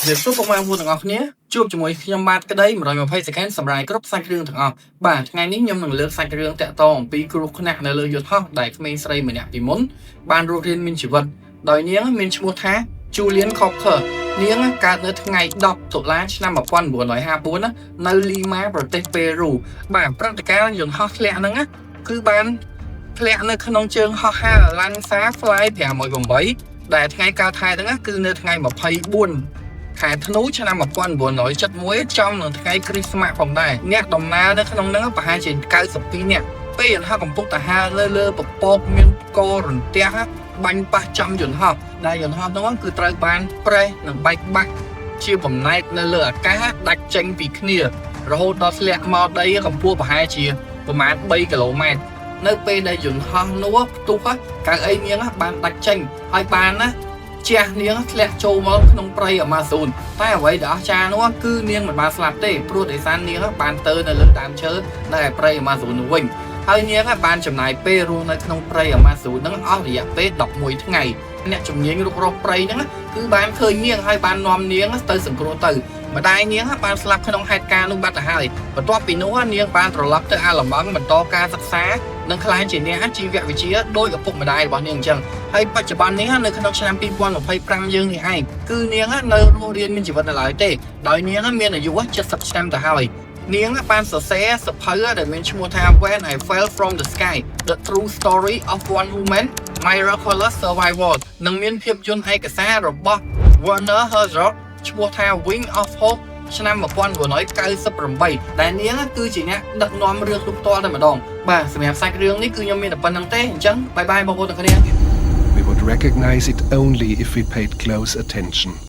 រាបសួរពុកម៉ែបងប្អូនទាំងអស់គ្នាជួបជាមួយខ្ញុំបាទក្តី120 second សម្រាប់គ្រប់សាច់រឿងទាំងអស់បាទថ្ងៃនេះខ្ញុំនឹងលើកសាច់រឿងតាក់ទងអំពីគ្រោះថ្នាក់នៅលើយន្តហោះដែលក្មេងស្រីម្នាក់ពីមុនបានរស់រានមានជីវិតដោយនាងមានឈ្មោះថា Julian Cocker នាងកើតនៅថ្ងៃ10តុលាឆ្នាំ1954ណានៅលីម៉ាប្រទេសប៉េរូបាទព្រឹត្តិការណ៍យន្តហោះធ្លាក់ហ្នឹងណាគឺបានធ្លាក់នៅក្នុងជើងហោះហើរ Lansa Fly 508ដែលថ្ងៃកើតហេតុហ្នឹងណាគឺនៅថ្ងៃ24ខែធ្នូឆ្នាំ1971ចំនឹងថ្ងៃគ្រីស្មាស់ផងដែរអ្នកដំណើរនៅក្នុងហ្នឹងប្រហែលជា92នាក់ពេលយន្តហោះកំពុងតែហើរលើលើពពកមានផ្គររន្ទះបាញ់ប៉ះចំយន្តហោះដែលយន្តហោះហ្នឹងគឺត្រូវបានប្រេះនិងបែកបាក់ជាបំណែកនៅលើអាកាសដាច់ចេញពីគ្នារហូតដល់ធ្លាក់មកដីកម្ពស់ប្រហែលជាប្រមាណ3គីឡូម៉ែត្រនៅពេលដែលយន្តហោះនោះផ្ទុះកៅអីនាងបានដាច់ចេញហើយបានណាជះនាងធ្លាក់ចូលមកក្នុងព្រៃអាម៉ាហ្សូនតែអ្វីដែលអស្ចារ្យនោះគឺនាងមិនបានស្លាប់ទេព្រោះដោយសារនាងបានទៅនៅលើដើមឈើនៅឯព្រៃអាម៉ាហ្សូននោះវិញហើយនាងបានចំណាយពេលរស់នៅក្នុងព្រៃអាម៉ាហ្សូនហ្នឹងអស់រយៈពេល11ថ្ងៃអ្នកជំនាញរុករកព្រៃហ្នឹងគឺបានឃើញនាងហើយបាននាំនាងទៅសង្គ្រោះទៅម្ដាយនាងបានស្លាប់ក្នុងហេតុការណ៍នោះបាត់ទៅហើយបន្ទាប់ពីនោះនាងបានត្រឡប់ទៅអាល្លឺម៉ង់បន្តការសិក្សានិងក្លាយជាអ្នកជីវវិទ្យាដោយឪពុកម្ដាយរបស់នាងអញ្ចឹងហើយបច្ចុប្បន្ននេះនៅក្នុងឆ្នាំ2025យើងនេះឯងគឺនាងនៅរស់រានមានជីវិតនៅឡើយទេដោយនាងមានអាយុ70ឆ្នាំទៅហើយនាងបានសរសេរសៀវភៅដែលមានឈ្មោះថា When I Fell from the Sky: The True Story of One Woman Miraculous Survival និងមានភាពយន្តឯកសាររបស់ Werner Herzog ឈ្មោះថា Wing of Hope ឆ្នាំ1998ដែលនាងគឺជាអ្នកដឹកនាំរឿងនោះផ្ទាល់តែម្ដងបាទសម្រាប់សាច់រឿងនេះគឺខ្ញុំមានតែប៉ុណ្ណឹងទេអញ្ចឹង bye bye បងប្អូនទាំងគ្នា We would recognize it only if we paid close attention.